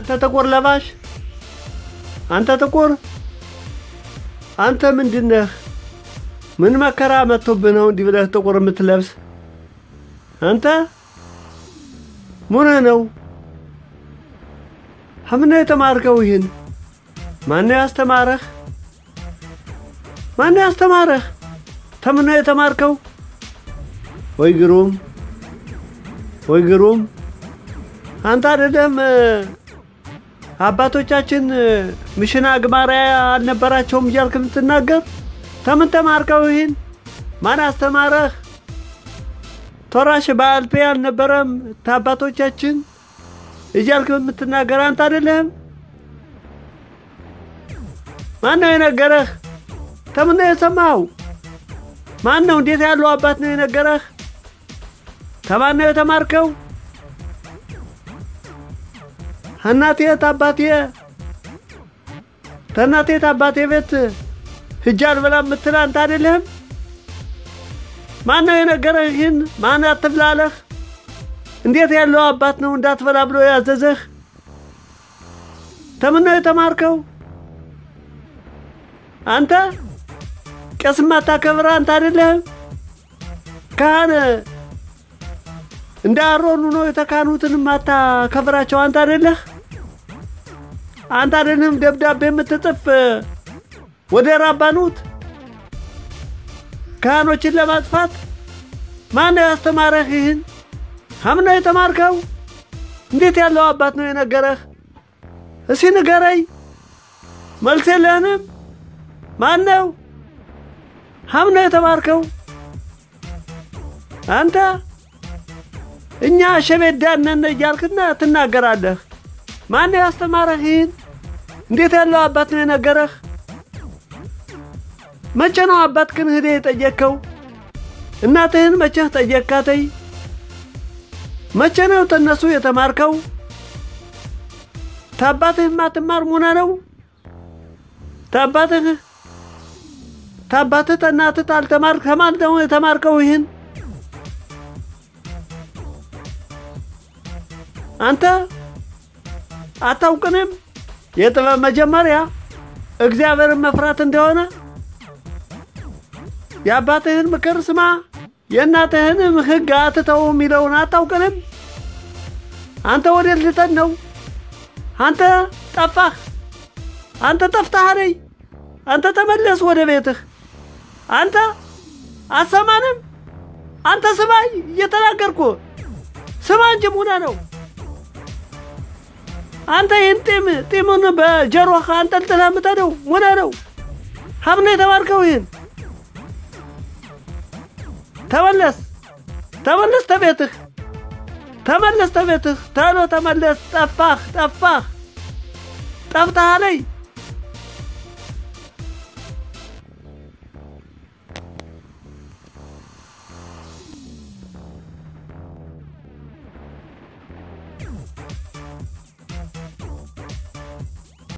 አንተ ጥቁር ለባሽ፣ አንተ ጥቁር፣ አንተ ምንድነህ? ምን መከራ መጥቶብህ ነው እንዲህ ብለህ ጥቁር የምትለብስ? አንተ ምን ነው? ከምነው የተማርከው ይህን? ማነው ያስተማረህ? ማነው ያስተማረህ? ተምነው የተማርከው? ወይ ግሩም፣ ወይ ግሩም! አንተ አይደለም አባቶቻችን ምሽና ግማሪያ አልነበራቸውም እያልክ የምትናገር? ተምን ተማርከው ይህን? ማን አስተማረህ? ቶራሽ በአልፔ አልነበረም ታባቶቻችን እያልክ የምትናገር አንተ አይደለህም? ማን ነው የነገረህ? ተምን ነው የሰማኸው? ማን ነው? እንዴት ያለው አባት ነው የነገረህ? ተማን ነው የተማርከው? እናቴ ታባቴ ተናቴ ታባቴ ቤት ሂጅ አልበላም የምትል አንተ አይደለህም? ማን ነው የነገረህ ይህን? ማን አትብላለህ? እንዴት ያለው አባት ነው እንዳትበላ ብሎ ያዘዘህ? ተምን ነው የተማርከው? አንተ ቄስ ማታከብር አንተ አይደለህም? ካህን እንደ አሮኑ ነው የተካኑትን ማታከብራቸው አንተ አይደለህ? አንተ አይደለህም ደብዳቤ የምትጽፍ ወደ ራባኑት ካህኖችን ለማጥፋት? ማን ነው ያስተማረህ ይህን? ከምን ነው የተማርከው? እንዴት ያለው አባት ነው የነገረህ? እስኪ ንገረኝ። መልስ የለህንም? ማን ነው? ከምን ነው የተማርከው? አንተ እኛ ሸቤዳን ነን እያልክና ትናገራለህ። ማን ነው ያስተማረህ ይህን? እንዴት ያለው አባት ነው የነገረህ? መቼ ነው አባትህን ሂደህ የጠየቅከው? እናትህን መቼህ ጠየቅካተይ? መቼ ነው ተነሱ የተማርከው? ታባትህ ማትማር ሙና ነው? ታባትህ ታባትህ ተናትህ ታልተማርክ ከማን ነው የተማርከው ይህን? አንተ አታውቅንም? የጥበብ መጀመሪያ እግዚአብሔርን መፍራት እንደሆነ የአባትህን ምክር ስማ የእናትህንም ሕግ አትተው የሚለውን አታውቅንም? አንተ ወዴት ልተን ነው? አንተ ጠፋህ። አንተ ጠፍተሃል። አንተ ተመለስ ወደ ቤትህ። አንተ አሰማንም? አንተ ስማ እየተናገርኩ ስማ እንጂ ሙና ነው። አንተ ይህን ጢሙን በጀሮህ አንጠልጥለህ የምትሄደው ሙና ነው። ሀብነ የተማርከው ይህን? ተመለስ፣ ተመለስ ተቤትህ፣ ተመለስ ተቤትህ፣ ተሎ ተመለስ። ጠፋህ፣ ጠፋህ፣ ጠፍተሃል።